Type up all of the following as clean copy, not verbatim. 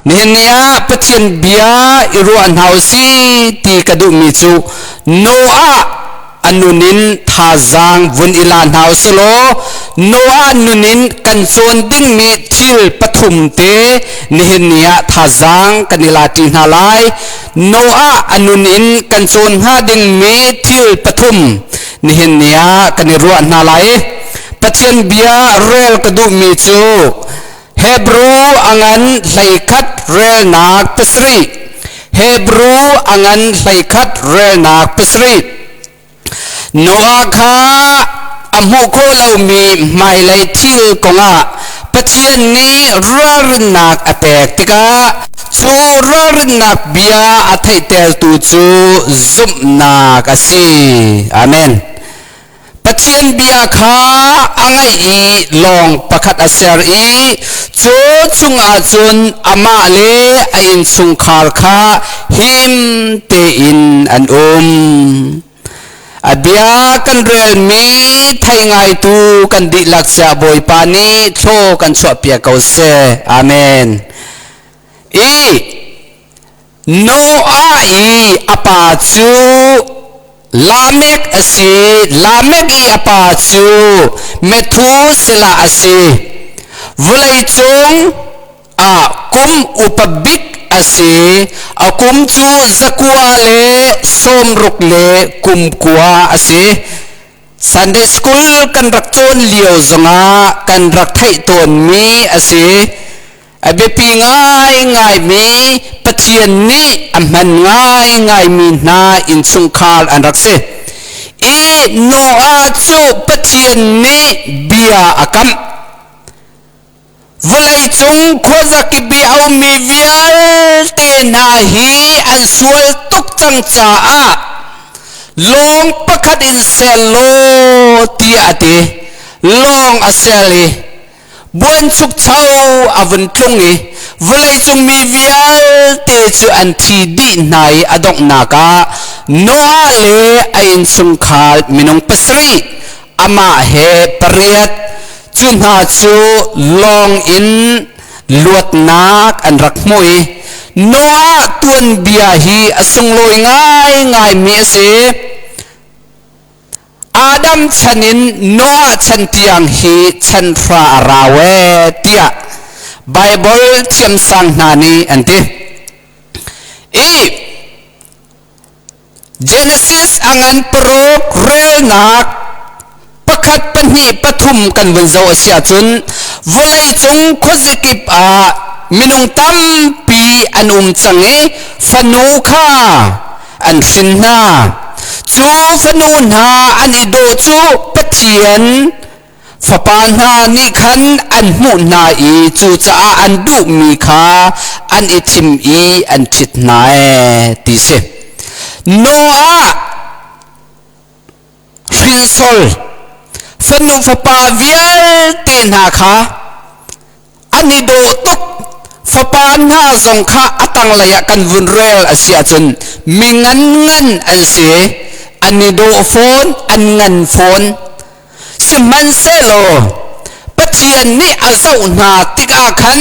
Nihin ni ah Pathian bia i ruah hna u si ti ka duhmi cu Noah a nun in thazaang vun i la hna u si law Noah nun in kan cawn dingmi thil pathum te nihin ni ah thazaang kan i la ṭi hna lai. Noah a nun in kan cawn hnga dingmi thil pathum nihin ni ah kan i ruah hna lai. Pathian bia rel ka duhmi cu Hebru a ngan 11 relnak 7. Hebru a ngan 11 relnak 7. Noah kha a hmuh khawh lomi hmailei thil kongah Pathian nih ralrinnak a pek tikah cu ralrinnak bia a theihtertu cu zumhnak a si. Amen. Pathian bia kha a ngaih i lawng pakhat a ser i cu chungah cun amah le a innchungkhar kha him tein an um. A bia kan relmi thei ngaitu kan dihlak sia Bawipa nih thlaw kan chuahpiak ko seh. Amen. I Noah i a pa cu Lamek a si. Lamek i a pa cu Methuselah a si. Vawleicung ah kum upa bik a si. A kum cu 160 le kum kua a si. Sunday school kan rak cawn lio zongah kan rak theih tawnmi a si. A biapi ngaingaimi Pathian nih a hman ngaingaimi hna innchungkhar an rak si. I Noah cu Pathian nih bia a kamh. Vawleicung khuazakip i a ummi vialte hna hi an sual tuk cang caah lawng pakhat in sel law tiah a ti. Lawng a sel i buanchukcho a vun tlung i vawleicung mi vialte cu an thi dih hna i a donghnak ah Noah le a innchungkhar minung 7, amah he pariat, cu hna cu lawng in luatnak an rak hmu i Noah tuanbia hi a sunglawi ngaingaimi a si. Adam chan in Noah chan tiang hi chan hra a rau ee tiah Baibal thiamsang hna nih an ti. I Genesis a ngan 6 relnak 1, 2, 3 kan vun zoh a si ahcun vawleicung khuazikip ah minung tampi an um cang i fanu kha an hrin hna. Cu fanu hna an i dawh cu Pathian fapa hna nih khan an hmuh hna i cucaah an duhmi kha an i thim i an ṭhit hna ee ti si. Noah hrinsol fanu fapa vialte hna kha an i dawh tuk. Fapa hna zong kha a tanglei ah kan vun rel a si ahcun mi ngan ngan an si, an i dawh fawn, an ngan fawn. Sihmanhsehlaw Pathian nih a zoh hna tikah khan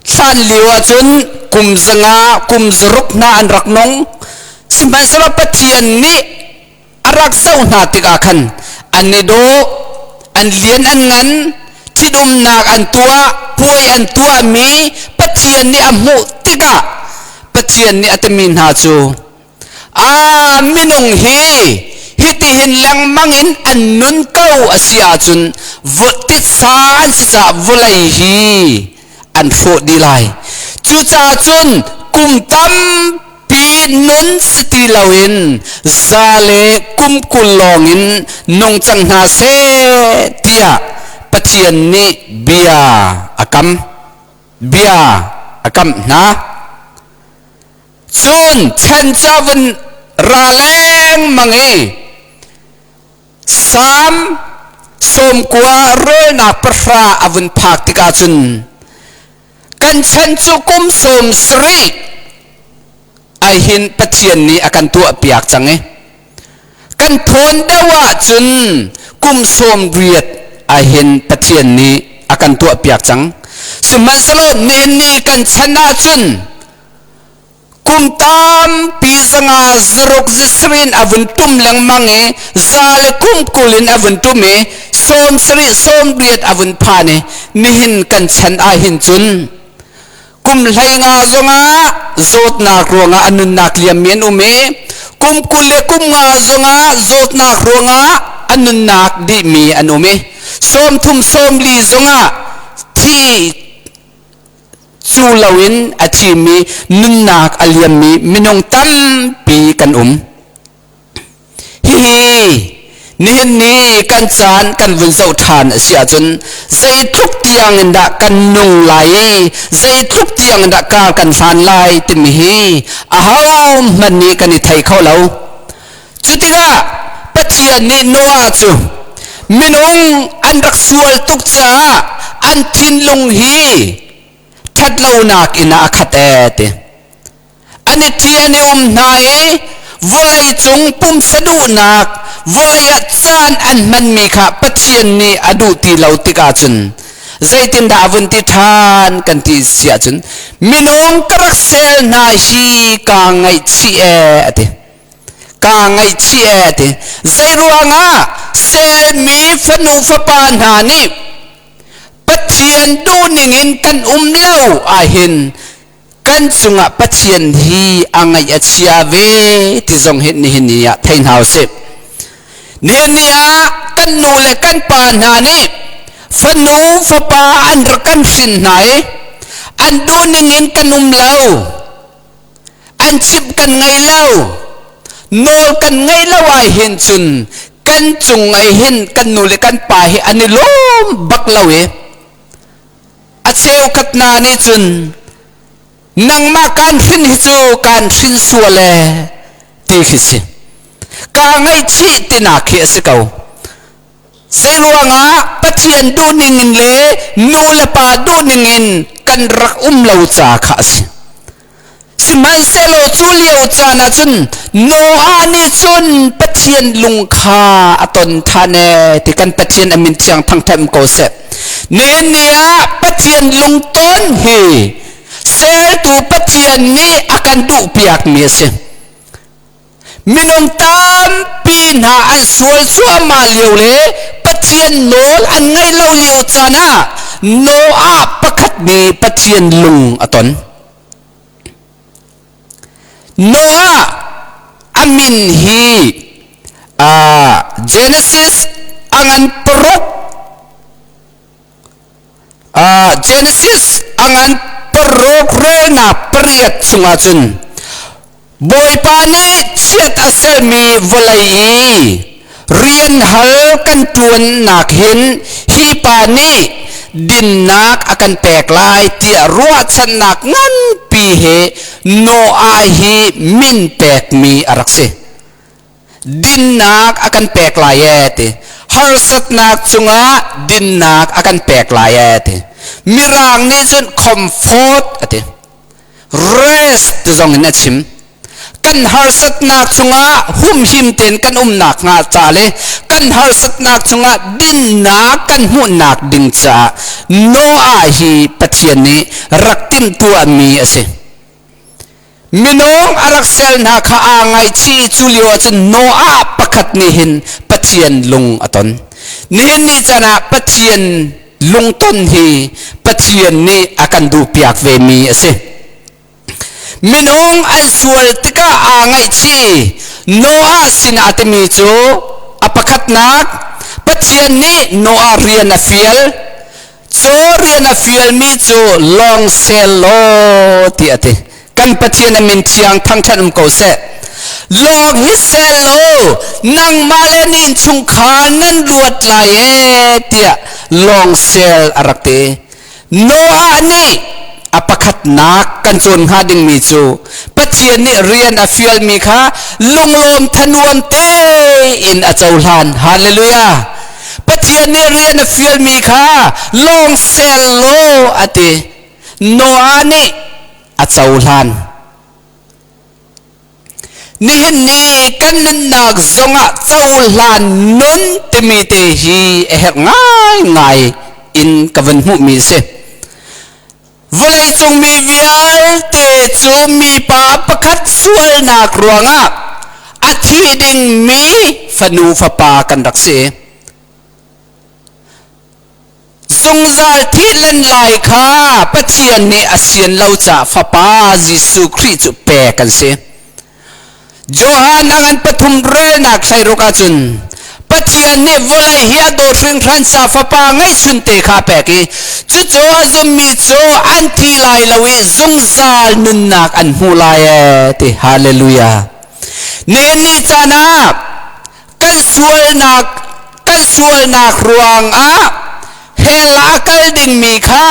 hlan lio ahcun kum 500, kum 600 hna an rak nung. Sihmanhsehlaw Pathian nih a rak zoh hna tikah khan an i dawh, an lian, an ngan, ṭhitumnak an tuah, puai an tuahmi Pathian nih a hmuh tikah Pathian nih a timi hna cu, a minung hi hitihin lengmang in an nun ko a si ahcun titsa an si caah vawlei hi an hrawh dih lai. Cucaah cun kum tampi pi nun si ti loin 120 lawngin nung cang hna seh tiah Pathian nih bia a kam, bia a kamh hna. Cun chan cu a vun ra lengmang i Salm 90 relnak 10 a vun phak tikah cun kan chan cu kum 70 ai hin Pathian nih a kan tuahpiak cang i kan thawn deuh ahcun kum 80 ai hin Pathian nih a kan tuahpiak cang. Sihmanhsehlaw nihin ni kan chan ahcun kum tampi 500 zaruk zasarih in a vun tum lengmang i 120 in a vun tum i 70 80 a vun phan i nihin kan chan ah hin cun kum 15 zongah zawtnak ruangah a nunnak liammi an um i kum 25 zongah zawtnak ruangah a nunnak dihmi an um i 30 40 zongah thi cu loin a thimi nunnak a liammi minung tampi kan um. Hihi nihin ni kan caan kan vun zoh ṭhan a si ahcun zeitluk tiang in dah kan nung lai i zeitluk tiang in dah kar kan hlan lai timi hi ahohmanh nih kan i thei kho lo. Cu tikah Pathian nih Noah cu minung an rak sual tuk caah an thinlung hi ṭhatlonak in a khat ee ti. An i ṭhi an i um hna i vawlei cung pumsa duhnak vawlei ah caan an hmanmi kha Pathian nih a duh ti lo tikah cun zeitindah a vun ti ṭhan kan ti si ahcun minung ka rak sel hna hi kaa ngaihchih ee a ti. Kaa ngaihchih ee a ti. Zeiruangah selmi fanu fapa hna nih Pathian duhning in kan um lo ahhin kan cungah Pathian hi a ngaih a chia ve ti zong hi nihin ni ah thei hna usih. Nihin ni ah kan nu le kan pa hna nih fanu fapa an rak kan hrin hna i an duhning in kan um lo, an chimh kan ngei lo, nawl kan ngeih lo ah hin cun kan cung ah hin kan nu le kan pa hi an i lawm bak lo i a cheukhat hna nih cun nangmah kaan hrin hi cu kaan hrin sual ee ti khi si. Kaa ngaihchih tinak hi a si ko. Zeiruangah Pathian duhning in le nu le pa duhning in kan rak um lo ca kha a si. Sihmanhsehlaw cu lio caan ah cun Noah nih cun Pathian lung kha a ton ṭhan ee ti kan Pathian a min thiang thangṭhat ko seh. Nihin ni ah Pathian lungton hi sertu Pathian nih a kan duhpiakmi a si. Minung tampi hna an sual cuahmah lio le Pathian nawl an ngaih lo lio caan ah Noah pakhat nih Pathian lung a ton. Noah a min hi Genesis a ngan 6, Genesis a ngan 6 relnak 8 chungah cun Bawipa nih chiat a sermi vawlei i rian hal kan ṭuannak hin hi pa nih dinnak a kan pek lai tiah ruahchannak nganpi he Noah hi min pekmi a rak si. Dinnak a kan pek lai ee ti. Harsatnak cungah dinnak a kan pek lai ee ti. Mirang nih cun comfort a ti. Rest ti zong in a chim. Kan harsatnak chungah humhim tein kan umnak hnga ca le kan harsatnak chungah dinnak kan hmuhnak ding caah Noah hi Pathian nih rak timhtuahmi a si. Minung a rak sel hna kha aa ngaihchih i cu lio ahcun Noah pakhat nih hin Pathian lung a ton. Nihin ni caan ah Pathian lungton hi Pathian nih a kan duhpiak vemi a si. Minung an sual tikah aa ngaihchih. Noah sinah a timi cu a pakhatnak Pathian nih Noah rian a fial. Cu rian a fialmi cu lawng sel law ti a ti. Kan Pathian a min thiang thangṭhat um ko seh. Lawng hi sel law nangmah le na innchungkhar nan luat lai ee tiah lawng sel a rak ti. Noah nih a pakhatnak kan cawn hnga dingmi cu Pathian nih rian a fialmi kha lunglawm thanuam tein a cohlan. Hallelujah! Pathian nih rian a fialmi kha lawng sel law a ti. Noah nih a cohlan. Nihin ni kan nunnak zongah cohlan nun timi te hi a herh ngaingai in ka vun hmuhmi si. Vawleicung mi vialte cu mipa pakhat sualnak ruangah a thi dingmi fanu fapa kan rak si. Zungzal thih len lai kha Pathian nih a sian lo caah Fapa Jesuh Khrih cu pek an si. Johan a ngan pathum relnak hleiruk ahcun Pathian nih vawlei hi a dawt hringhran ca Fapa ngeihchunte kha a pek i cucu a zummi cu an thi lai lo i zungzal nunnak an hmu lai ee ti. Hallelujah. Nihin ni caan ah kan sualnak ruangah hell ah a kal dingmi kha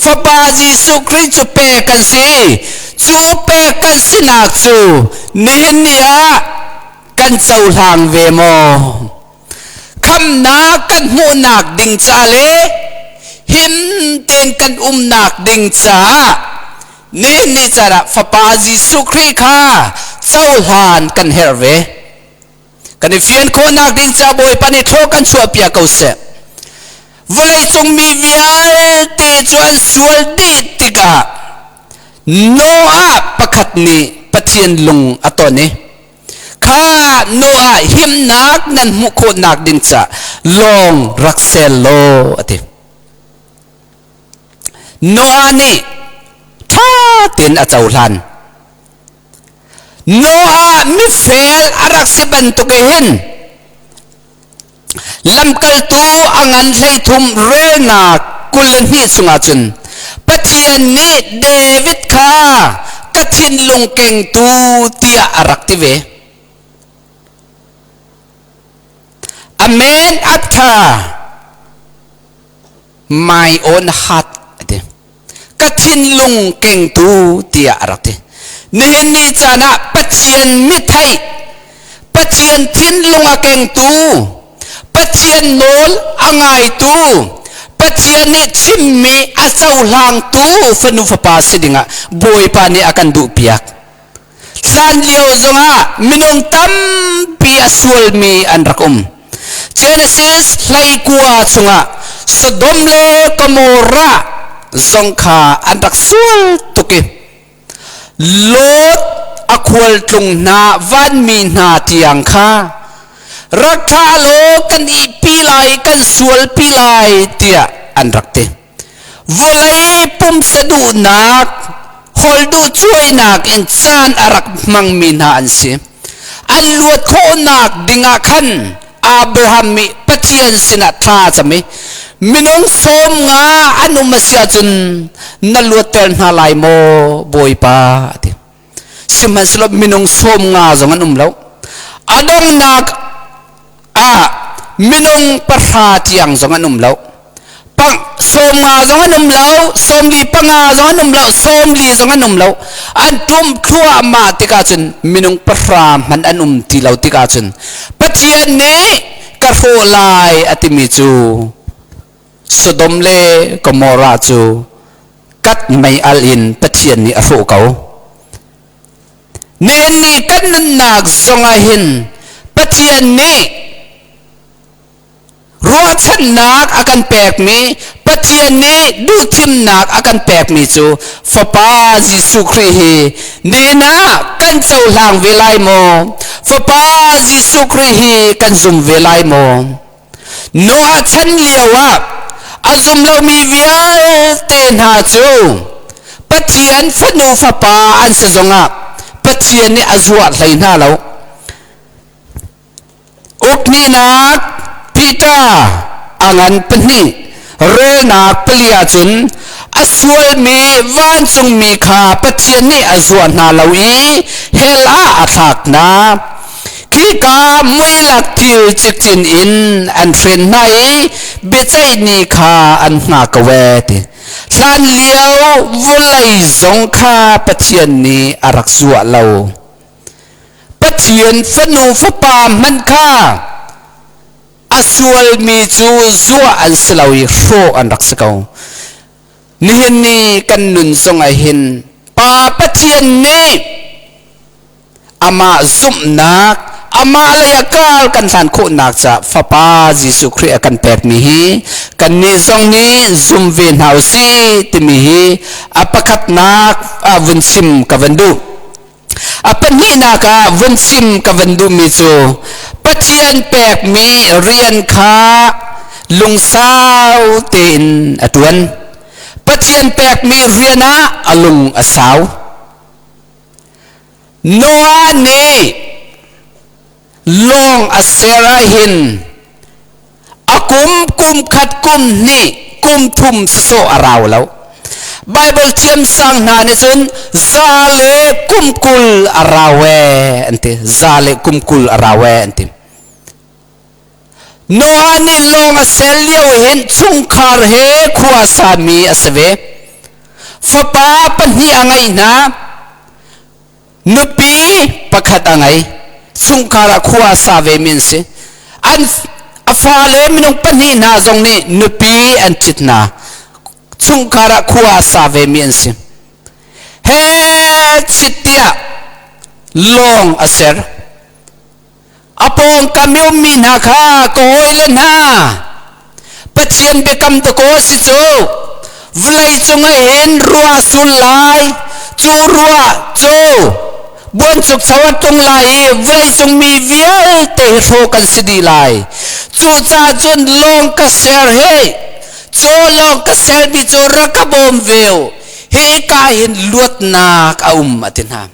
Fapa Jesuh Khrih cu pek kan si. Cu pek kan sinak cu nihin ni ah kan cohlang ve maw? Khamnak kan hmuhnak ding ca le him tein kan umnak ding caah nihin ni caan ah Fapa Jesuh Khrih kha cohlan kan herh ve. Kan i fian khawhnak ding ca Bawipa nih thlaw kan chuahpiak ko seh. Vawleicung mi vialte cu an sual dih tikah Noah pakhat nih Pathian lung a ton i kha Noah, himnak nan hmuh khawhnak ding ca lawng rak sel law a ti. Noah nih ṭha tein a cohlan. Noah mifel a rak si bantuk hin lamkaltu a ngan 13 relnak 22 chungah cun Pathian nih David kha ka thinlung kengtu tiah a rak ti ve. A man after my own heart ati. Ka thinlung kengtu tiah a rak ti. Nihin ni caan ah Pathian mitheih, Pathian thinlung a kengtu, Pathian nawl a ngaitu, Pathian nih chimmi a cohlangtu fanu fapa si dingah Bawipa nih a kan duhpiak. Hlan lio zongah minung tampi a sualmi an rak um. Genesis 19 chungah Sodom le Gomorrah zong kha an rak sual tuk i Lot a khualtlung hna vanmi hna tiang kha rak thlah law kan ihpi lai, kan sualpi lai tiah an rak ti. Vawlei pumsa duhnak, hawl duh cuainak in caan a rak hmangmi hna an si. An luat khawhnak dingah khan Abraham nih Pathian sinah thla a cam i minung 50 an um a si ahcun na luatter hna lai maw, Bawipa, a ti. Sihmanhsehlaw minung 50 zong an um lo. A donghnak ah minung 10 tiang zong an um lo. Pang 50 zong an um lo, 45 zong an um lo, 40 zong an um lo. An ṭum thluahmah tikah cun minung 10 hmanh an um ti lo tikah cun Pathian nih ka hrawh lai a timi cu Sodom le Gomorrah cu kat mei al in Pathian nih a hrawh ko. Nihin ni kan nunnak zongah hin Pathian nih ruahchannak a kan pekmi, Pathian nih duhthimnak a kan pekmi cu Fapa Jesuh Khrih hi nihin ah kan cohlang ve lai maw? Fapa Jesuh Khrih hi kan zum ve lai maw? Noah chan lio ah a zum lomi vialte hna cu Pathian fanu fapa an si zongah Pathian nih a zuah hlei hna lo. Ukninak Peter a ngan 2 relnak 4 ahcun a sualmi vancungmi kha Pathian nih a zuah hna lo i hell ah a thlak hna. Khika muilak thil cikcin in an hren hna i biaceih ni kha an hngak ko ee ti. Hlan lio vawlei zong kha Pathian nih a rak zuah lo. Pathian fanu fapa hmanh kha a sualmi cu zuah an si lo i hrawh an rak si ko. Nihin ni kan nun zong ah hin Pa Pathian nih amah zumhnak, Amah lei ah kal kan hlan khawhnak caah Fapa Jesuh Khrih a kan pekmi hi kannih zong nih zum ve hna u sih timi hi a pakhatnak ah vun chim ka van duh. A pahnihnak ah vun chim ka van duhmi cu Pathian pekmi rian kha lungsau tein a ṭuan. Pathian pekmi rian ah a lung a sau. Noah nih lawng a ser ahhin a kum kum khat kum hnih kum thum sawsawh a rau lo. Bible thiamsang hna nih cun za le kum 20 a rau ee an ti. 120 a rau ee an ti. Noah nih lawng a ser lio hin chungkhar he khua sami a si ve. Fapa pahnih a ngeih hna. Nupi pakhat a ngei. Chungkhar ah khua a sa ve mi an si. An a fale minung pahnih hna zong nih nupi an ṭhit hna. Chungkhar ah khua a sa ve mi an si. He chit tiah lawng a ser. A pawngkam i ummi hna kha ka hawile hna, Pathian biakam dakaw a si cu. Vawlei cungah hin ruah sul lai, cu ruah cu buanchukcho a tlung lai i vawleicung mi vialte hi hrawh kan si dih lai. Cucaah cun lawng ka ser hi, cu lawng ka sermi cu rak ka bawm ve u. Hika hin luatnak a um, a ti hna.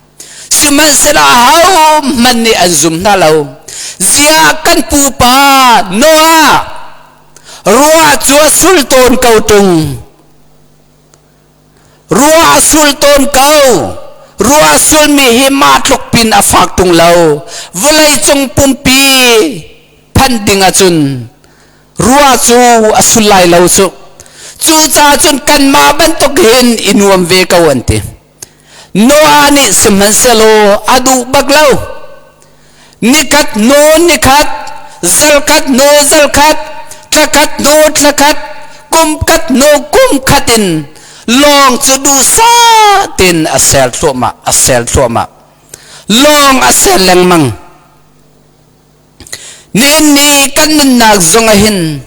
Sihmanhsehlaw ahohmanh nih an zum hna lo. Ziah kan pupa Noah ruah cu a sul tawn ko ṭung. Ruah a sul tawn ko. Ruah a sulmi hi mah tluk pin a fak ṭung lo. Vawlei cung pumpi phanh ding ahcun ruah cu a sul lai lo cu. Cucaah cun kanmah bantuk hin i nuam ve ko an ti. Noah nih sihmanhsehlaw a duh bak lo. Nikhat hnu nikhat, zarkhat hnu zarkhat, thlakhat hnu thlakhat, kumkhat hnu kumkhat in lawng cu duhsah tein a ser thluahmah, a ser thluahmah. Lawng a ser lengmang. Nihin ni kan nunnak zong ah hin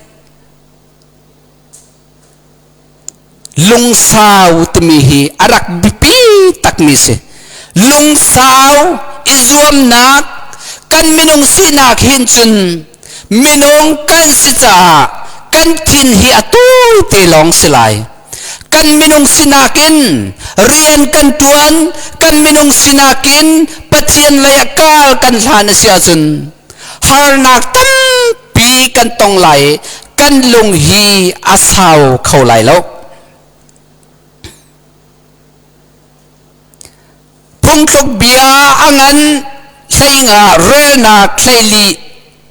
Lungsau timi hi a rak biapi takmi si. Lungsau i zuamnak kan minung sinak hin cun minung kan si caah kan thin hi a tawi te lawng si lai. Kan minung sinak in rian kan tuan, kan minung sinak in Pathian lei ah kal kan hlan a si ahcun harnak tampi kan tong lai i kan lung hi a sau kho lai lo. Phungthluk bia a ngan 15 relnak 14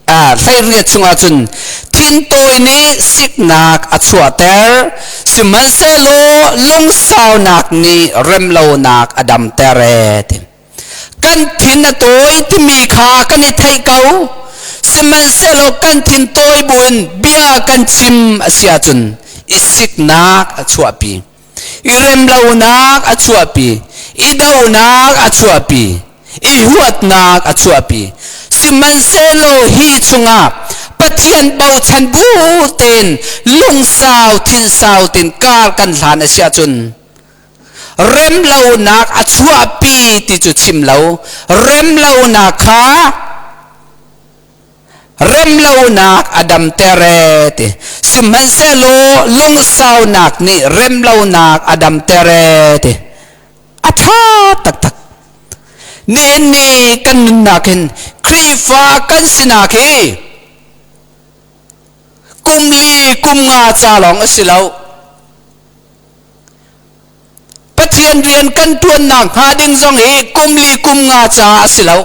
18 chungah cun thintawi nih siknak a chuahter, sihmanhsehlaw lungsaunak nih remlonak a damter ee ti. Kan thin a tawi timi kha kan i theih ko. Sihmanhsehlaw kan thin tawi buin bia kan chim a si ahcun i siknak a chuahpi, i remlonak a chuahpi, i donak a chuahpi, i huatnak a chuahpi. Sihmanhsehlaw hi chungah Pathian bochan bu tein lungsau thinsau tein kar kan hlan a si ahcun remlonak a chuahpi ti cu chim lo, remlonak kha remlonak a damter ee ti. Sihmanhsehlaw lungsaunak nih remlonak a damter ee ti. A ṭha taktak. Nihin ni kan nunnak hin Khrihfa kan sinak hi kum li kum nga ca lawng a si lo. Pathian rian kan ṭuannak hnga ding zong hi kum li kum nga caah a si lo.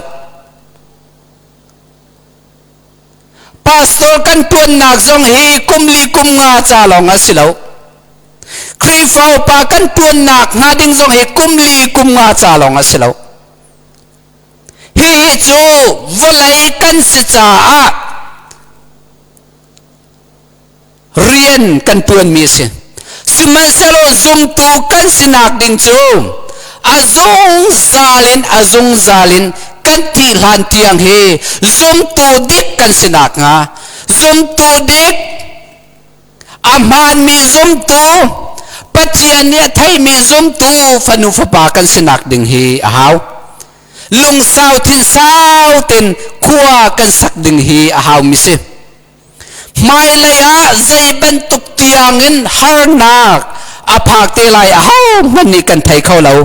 Pastor kan ṭuannak zong hi kum li kum nga ca lawng a si lo. Khrihfa upa kan ṭuannak hnga ding zong hi kum li kum nga ca lawng a si lo. Hihi cu vawlei kan si caah rian kan ṭuanmi a si. Sihmanhsehlaw zumtu kan sinak ding cu a zungzal in a zungzal in Kan thih hlan tiang hi zumtu dik kan si nakhnga, zumtu dik, a hmaanmi zumtu, Pathian nih a theimi zumtu fanu fapa kan si nak ding hi a hau. Lungsau thinsau ten khua kan sak ding hi a hau mi si. Hmailei ah zei bantuk tiangin harnak a phak te lai a ho hmanh nih kan thei kho lo.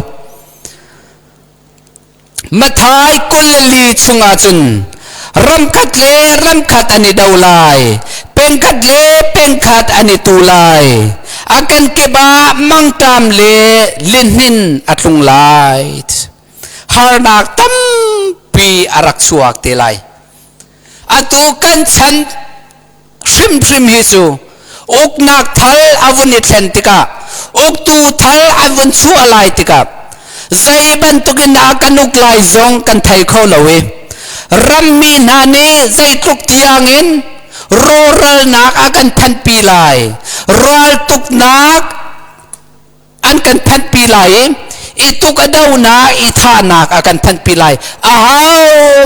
Mathai 24 chungah cun ramkhat le ramkhat an i do lai, pengkhat le pengkhat an i tu lai, a kan kip ah mangṭam le lihnin a tlung lai. Harnak tampi a rak chuak te lai. Atu kan chan hrimhrim hi cu uknak thal a vun i thlen tikah, uktu thal an vun chuah lai tikah, zei bantukin a kan uk lai zong kan thei kho lo i rammi hna nih zeitluk tiangin rawhralnak a kan phanpi lai, raltuknak an kan phanpi lai i i tuk a donak, i thahnak a kan phanpi lai, aho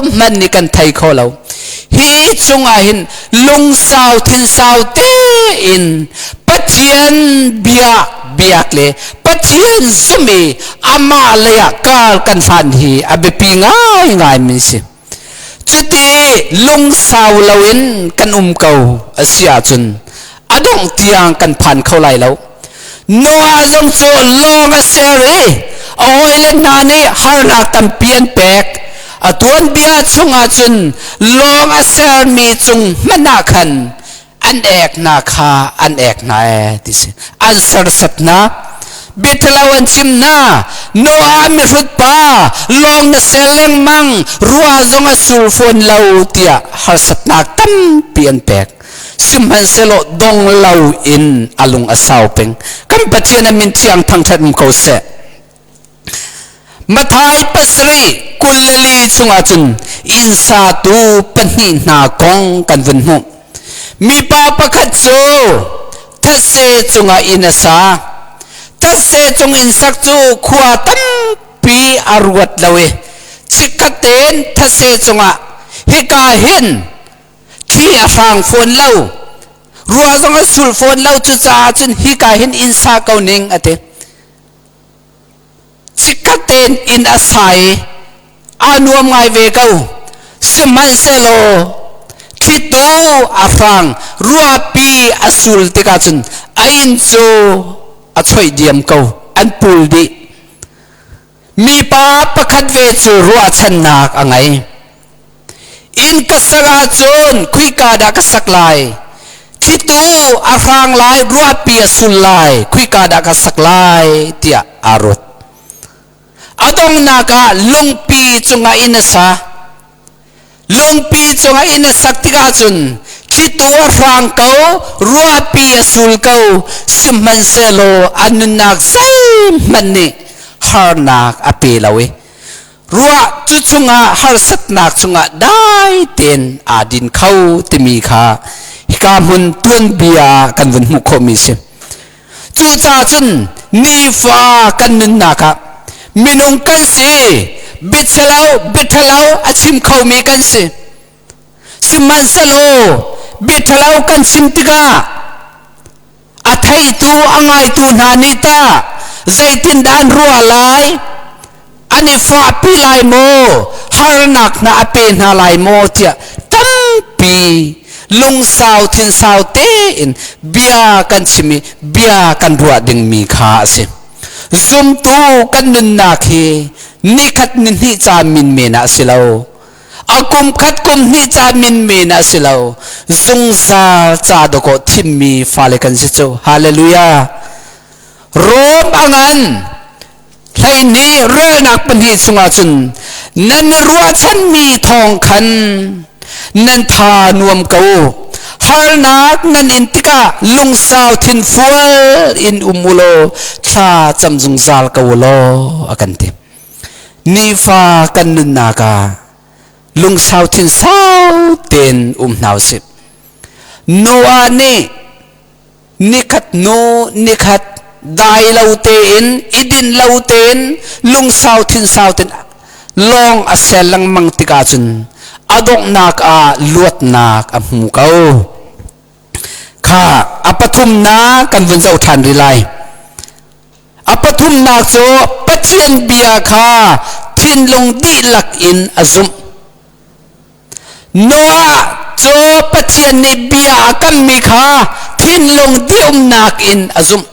hmanh nih kan thei kho lo. Hi cungah hin lungsau thinsau tein Pathian bia biak le Pathian zum i amah lei ah kar kan hlan hi a biapi ngaingai mi si. Cuti lungsau loin kan um ko a si ahcun a dongh tiang kan phan kho lai lo. Noah zong cu lawng a ser i a hawile hna nih harnak tampi an pek. A tuanbia chungah cun lawng a sermi cung hmanh ah khan an ek hna kha an ek hna ee ti si. An sersat hna. Biathalo an chim hna. Noah mihrut pa, lawng na sel lengmang, rua zong a sul fawn lo tiah harsatnak tampi an pek. Sihmanhsehlaw dong lo in a lung a sau peng. Kan Pathian a min thiang thangṭhat um ko seh. Mathai 7:24 chungah cun inn satu pahnih hna kong kan vun hmuh. Mipa pakhat cu thetse cungah inn a sa. Thetse cung inn sak cu khua tampi a ruat lo i chikkhat tein thetse cungah hika hin thli a hrang fawn lo, rua zong a sul fawn lo, cucaah cun hika hin inn sa ko ning a ti. Chikkhat tein inn a sa i aa nuam ngai ve ko. Sihmanhsehlaw thlitu a hrang, ruahpi a sul tikah cun a inn cu a choih diam ko, an pul dih. Mipa pakhat ve cu ruahchannak a ngei. Inn ka sak ahcun khuika dah ka sak lai? Thlitu a hrang lai, ruahpi a sul lai, khuika dah ka sak lai tiah aa ruat. A donghnak ah lungpi cungah inn a sa. Lungpi cungah inn a sak tikah cun thlitu a hrang ko, ruahpi a sul ko, sihmanhsehlaw a nunnak zeihmanh nih harnak a pe lo i ruah cu chungah harsatnak chungah dai tein aa din kho timi kha hika hmun tuanbia kan vun hmuh khawhmi si. Cucaah cun nifa kan nunnak ah minung kan si, biachalo biathalo a chim khomi kan si. Sihmanhsehlaw biathalo kan chim tikah a theitu a ngaitu hna nih tah zeitindah an ruah lai, an i fahpi lai maw, harnak hna a pe hna lai maw tiah tampi lungsau thinsau tein bia kan chim i bia kan ruah dingmi kha a si. Zumtu kan nunnak hi nikhat nihnih ca minmen ah a si lo, a kum khat kum hnih ca minmen ah si lo, zungzal ca dawkaw thimmi fale kan si cu. Hallelujah. Rom a ngan 12 relnak 2 chungah cun nan ruahchanmi thawng khan nan tha nuam ko, harnak nan in tikah lungsau thinfual in um u law thla cam zungzal ko u law a kan ti. Nifa kan nunnak ah lungsau thinsau tein um hna usih. Noah nih nikhat hnu nikhat dai lo tein, i din lo tein, lungsau thinsau tein. Lawng a sel lengmang tikah cun a donghnak ah luatnak a hmu ko. Kha a pathumnak kan vun zoh ṭhan rih lai. A pathumnak cu Pathian bia kha thinlung dihlak in a zumh. Noah cu Pathian nih bia a kammi kha thinlung dihumnak in a zumh.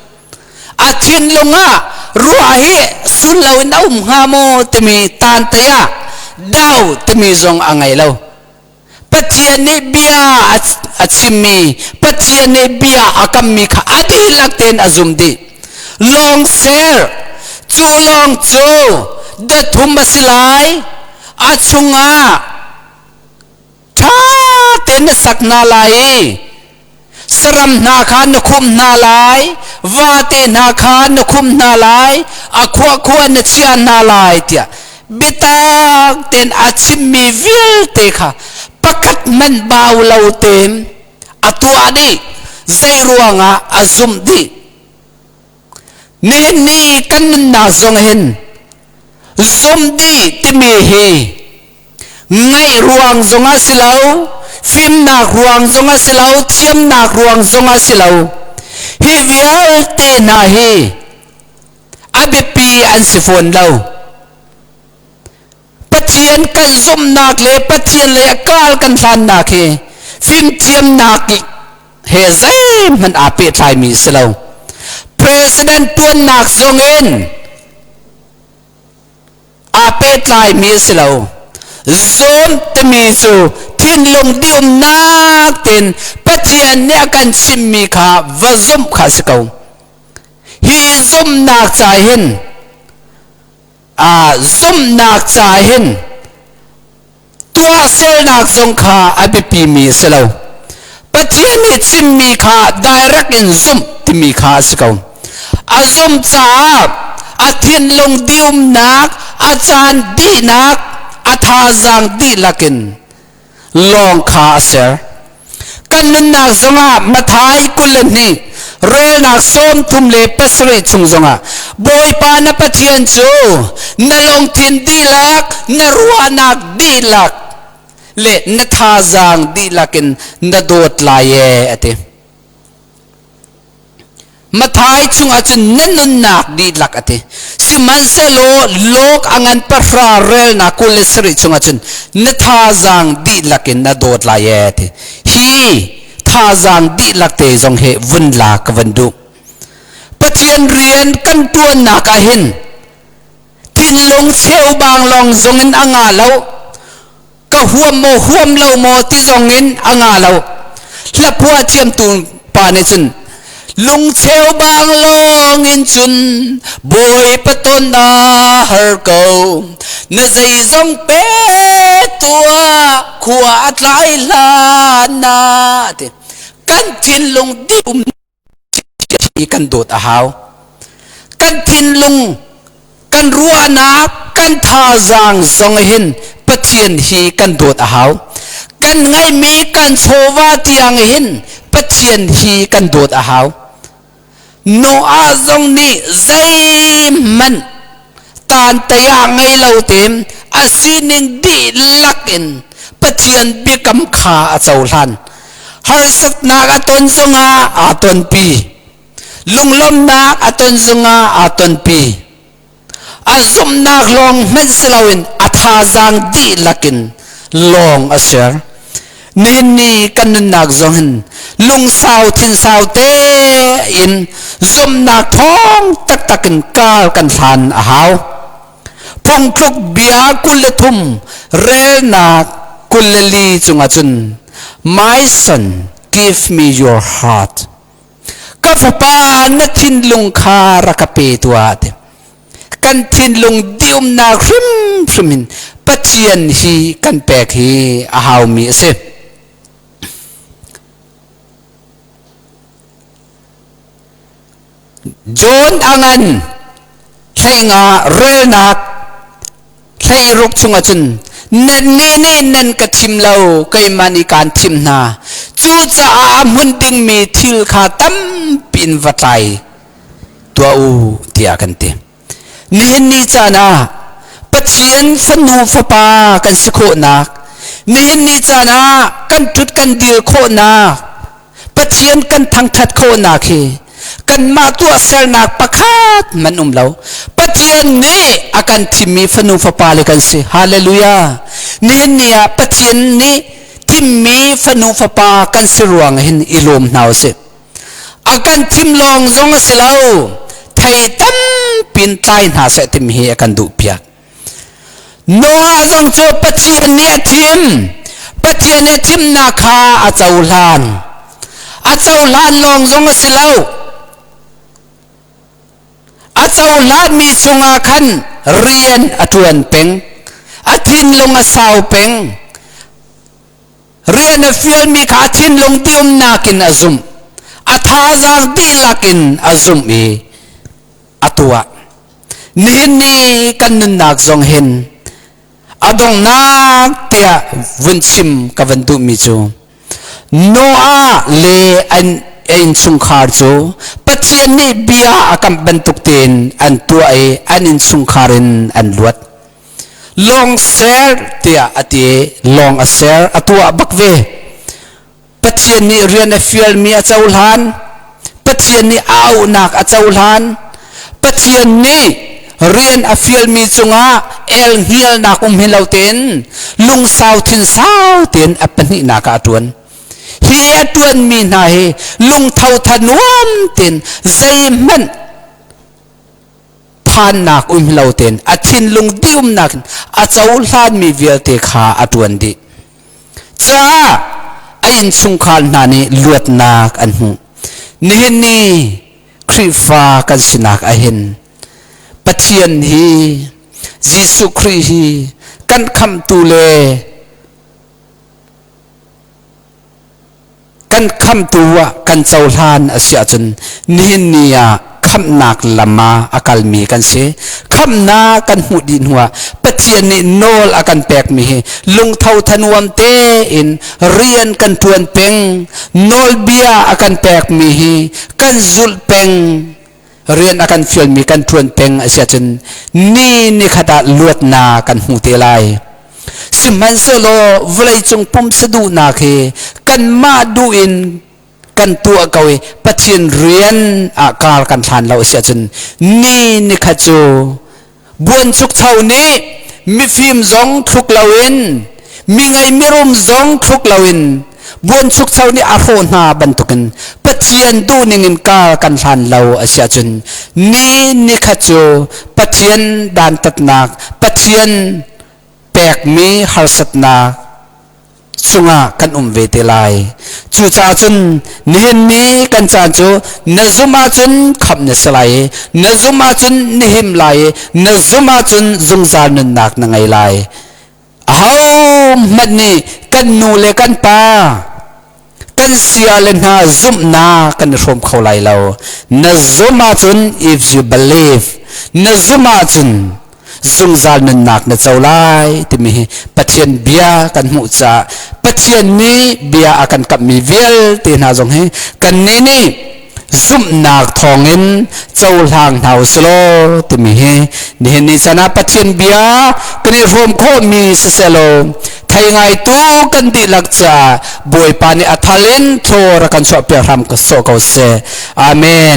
A thinlung ah ruah hi sul loin a um hnga maw timi tante ah dau timi zong a ngei lo. Pathian nih bia a chimmi, Pathian nih bia a kammi kha a dihlak tein a zum dih. Lawng ser, cu lawng cu dathum a si lai, a chungah ṭha tein na sak hna lai i saram hna kha na khumh hna lai, vate hna kha na khumh hna lai, a khuahkhua na chiah hna lai tiah biatak tein a chimmi vialte kha pakhat hmanh bau lo tein a tuah dih. Zei ruangah a zumh dih. Nihin ni kan nunnak zong hin zumh dih timi hi ngaih ruang zongah si lo, fimnak ruang zongah si lo, thiamnak ruang zongah si lo. Hi vialte hna hi a biapi an si fawn lo. Pathian kan zumhnak le Pathian lei a kal kan hlannak hi fimthiamnak he zeihmanh aa pehtlaimi si lo. President tuannak zongin aa pehtlaimi a si lo. Zum timi cu thinlung diumnak tein Pathian nih a kan chimmi kha va zumh kha a si ko. Hi zumhnak ca hin zumhnak ca hin tuahsernak zong kha a biapimi a si lo. Pathian nih chimmi kha direct in zumh timi kha a si ko. A zumh caah a thinlung diumnak, a caan dihnak, a thazaang dihlak in lawng kha a ser. Kan nunnak zongah Mathai 22 relnak 37 chung zongah Bawipa na Pathian cu na lungthin dihlak, na ruahnak dihlak le na thazaang dihlak in na dawt lai e a ti. Mathai chungah cun na nunnak dihlak a ti. Sihmanhsehlaw lawk a ngan pahra relnak 27 chungah cun na thazaang dihlak in na dawt lai ee ti. Hi thazaang dihlak te zong hi vun la ka van duh. Pathian rian kan tuannak ah hin thinlung cheubang lawng zong in a nga lo. Ka huam maw huam lo maw ti zong in a nga lo. Hlaphuah thiamtu pa nih cun lungcheu bang lawng in cun Bawipa ton a har ko na zeizong pe tuah khua a tlai hlan na ti kan thinlung dih hi kan dawt a hau. Kan thinlung, kan ruahnak, kan thazaang zong hin Pathian hi kan dawt a hau. Kan ngeihmi kan chawva tiang hin Pathian hi kan dawt a hau. Noah zong nih zeihmanh tantaya ngei lo tein a sining dihlak in Pathian biakam kha a cohlan. Harsatnak a ton zongah aa tonpi. Lunglawmhnak a ton zongah aa tonpi. A zumhnak lawng hmanh si loin a thazaang dihlak in lawng a ser. Nihin ni kan nunnak zong hin lungsau thinsau tein zumhnak thawng taktak in kar kan hlan a hau. Phungthluk bia 23 relnak 24 cungah cun My son, give me your heart. Ka fapa na thinlung kha rak ka pe tuah ti. Kan thinlung diumnak hrimhrim in Pathian hi kan pek hi a haumi a si. John a ngan 15 relnak 16 chungah cun nannih nih nan ka thim lo keimah nih kaan thim hna cucaah a hmun dingmi thil kha tampi in va tlai tuah u tiah kan ti nihin ni caan ah. Pathian fanu fapa kan si khawhnak, nihin ni caan ah kan ṭut kan dir khawhnak, Pathian kan thangṭhat khawhnak hi kanmah tuahsernak pakhat man um lo. Pathian nih a kan thimmi fanu fapa le kan si. Hallelujah. Nihin ni ah Pathian nih thimmi fanu fapa kan si ruang hin i lawm hna usih. A kan thim lawng zong a si lo, thei tampin tlai hna seh timi hi a kan duh piak. Noah zong cu Pathian nih a thim. Pathian nih a thimnak kha a cohlan. A cohlan lawng zong a si lo. A cohlanmi chungah khan rian a ṭuan peng. A thinlung a sau peng. Rian a fialmi kha a thinlung diumnak in a zumh. A thazaang dihlak in a zumh i a tuah. Nihin ni kan nunnak zong hin a donghnak tiah vun chim ka van duhmi cu Noah le an innchungkhar cu Pathian nih bia a kamh bantuk tein an tuah i an innchungkhar in an luat. Lawng ser tiah a ti i lawng a ser, a tuah bak ve. Pathian nih rian a fialmi a cohlan. Pathian nih a auhnak a cohlan. Pathian nih rian a fialmi cungah elhnialnak um hin lo tein lungsau thinsau tein a pahnihnak ah a ṭuan. Hi a ṭuanmi hna hi lungtho thanuam tein zeihmanh phannak um lo tein a thinlung diumnak in a cohlanmi vialte kha a ṭuan dih. Caah a innchungkhar hna nih luatnak an hmuh. Nihin ni Khrihfa kan sinak ahhin Pathian hi Jesuh Khrih hi kan khamhtu le kan khamtu ah kan cohlan a si ahcun nihin ni ah khamhnak lam ah a kalmi kan si. Khamhnak kan hmuh dih hnuah Pathian nih nawl a kan pekmi hi lungtho thanuam tein rian kan ṭuan peng, nawlbia a kan pekmi hi kan zulh peng, rian a kan fialmi kan ṭuan peng a si ahcun ni nikhat ah luatnak kan hmu te lai. Sihmanhsehlaw vawleicung pumsa duhnak hi kanmah duh in kan tuah ko i Pathian rian ah kar kan hlan lo a si ahcun ni nikhat cu buanchukcho nih mifim zong thluk loin mi ngei mirum zong thluk loin buanchukcho nih a hrawh hna bantukin Pathian duhning in kar kan hlan lo a si ahcun ni nikhat cu Pathian dantatnak, Pathian pekmi harsatnak cungah kan um ve te lai. Cucaah cun nihin ni kan caan cu na zumh ahcun khamh na si lai i na zumh ahcun na him lai i na zumh ahcun zungzal nunnak na ngei lai. Ahohmanh nih kan nu le kan pa kan sia le hna zumhnak kan i hrawm kho lai lo. Na zumh ahcun, if you believe, na zumh ahcun zungzal nunnak na co lai timi hi Pathian bia kan hmuh caah Pathian nih bia a kan kamhmi vialte hna zong hi kannih nih zumhnak thawngin cohlang hna u silaw timi hi nihin ni chan ah Pathian bia kan i hrawm khawhmi siselaw thei ngaitu kan dihlak caah Bawipa nih a thal in thlawr a kan chuahpiak hram sawh ko seh. Amen.